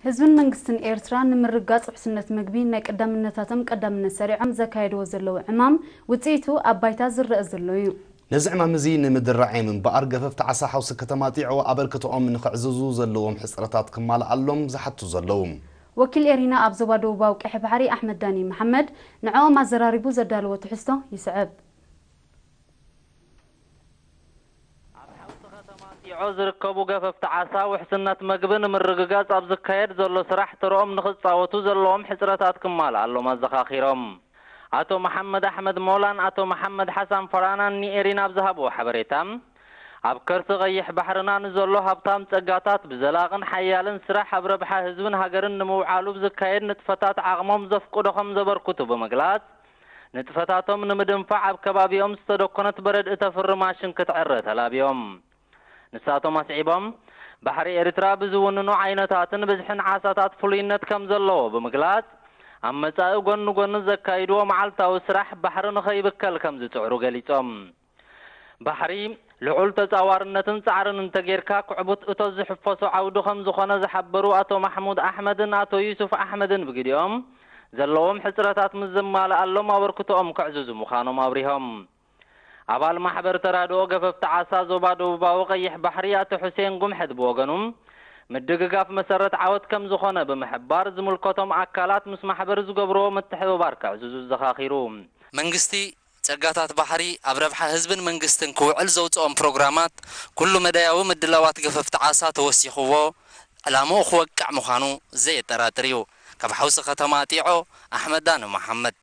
ህዝብን መንግስትን ኤርትራ ንምርግጋጽ ውሕስነት ምግቢ ናይ ቀዳምነታቶም ቀዳምነት ሰሪዖም ዘካየድዎ ዘለዉ ዕማም ውጽኢቱ ኣብ ባይታ ዝረኣ ዘሎ እዩ። ነዚ ዕማም እዚ ንምድራዕ ምንባር ገፈፍቲ ዓሳ ሓውሲ ከተማ ጢዖ ኣበርክቶኦም ንኸዕዝዙ ዘለዎም ሕጽረታት ክማልኣሎም ዝሓቱ ዘለዉ። ወኪል ኤሪና ኣብ ዞባ ደቡባዊ ቀይሕ ባሕሪ ኣሕመድ ዳኒ መሓመድ ንዕኦም ኣዘራሪቡ ዘዳለዎ ትሕዝቶ ይስዕብ። ኣብ ሓውሲ ከተማ ጢዖ ዝርከቡ ገፈፍቲ ዓሳ ውሕስነት መግቢ ንምርግጋጽ ኣብ ዝካየድ ዘሎ ስራሕ ተርኦም ንኽጻወቱ ዘለዎም ሕጽረታት ክማልኣሎም ኣዘኻኺሮም። ኣቶ መሓመድ ኣሕመድ ሞላን ኣቶ መሓመድ ሓሳን ፈራናን ንኤሪና ኣብ ዝሃብዎ ሓበሬታ፣ ኣብ ከርሲ ቀይሕ ባሕርና ንዘሎ ሃብታም ጸጋታት ብዘላቕን ሓያልን ስራሕ ኣብ ረብሓ ህዝብን ሃገርን ንምውዓሉ ብዝካየድ ንጥፈታት ዓቕሞም ዘፍቅዶ ከም ዘበርክቱ ብምግላጽ፣ ንጥፈታቶም ንምድንፋዕ ኣብ ከባቢኦም ዝተደኮነት በረድ እተፍሪ ማሽን ክትዕረ ተላብዮም። ንሳቶም ኣስዒቦም፣ ባሕሪ ኤርትራ ብዝውንኑ ዓይነታትን ብዝሕን ዓሳታት ፍሉይነት ከም ዘለዎ ብምግላጽ፣ ኣብ መጻኢ ጎኒ ጎኒ ዘካይድዎ መዓልታዊ ስራሕ ባሕሪ ንኸይብከል ከም ዝጽዕሩ ገሊጾም። ባሕሪ ልዑል ተጻዋርነትን ጻዕርን እንተጌርካ ክዕቡት እቶት ዝሕፈሶ ዓውዲ ከም ዝኾነ ዝሓበሩ ኣቶ ማሕሙድ ኣሕመድን ኣቶ ዩሱፍ ኣሕመድን ብግዲኦም፣ ዘለዎም ሕጽረታት ምስ ዝማልኣሎም ኣበርክቶኦም ከዕዝዙ ምዃኖም ኣብሪሆም። ኣባል ማሕበር ተራድኦ ገፈፍቲ ዓሳ ዞባ ደቡባዊ ቀይሕ ባሕሪ ኣቶ ሑሴን ጉምሐት ብወገኑ፣ ምድግጋፍ መሰረት ዓወት ከም ዝኾነ ብምሕባር፣ ዝምልከቶም ኣካላት ምስ ማሕበር ዝገብርዎ ምትሕብባር ከዕዝዙ ዘኻኺሩ። መንግስቲ ጸጋታት ባሕሪ ኣብ ረብሓ ህዝብን መንግስትን ክውዕል ዘውጽኦም ፕሮግራማት ኩሉ መዳያዊ ምድላዋት ገፈፍቲ ዓሳ ተወሲኽዎ ዕላምኡ ክወቅዕ ምዃኑ ዘየጠራጥር እዩ። ካብ ሓውሲ ከተማ ጢዖ ኣሕመድ ዳነ መሓመድ።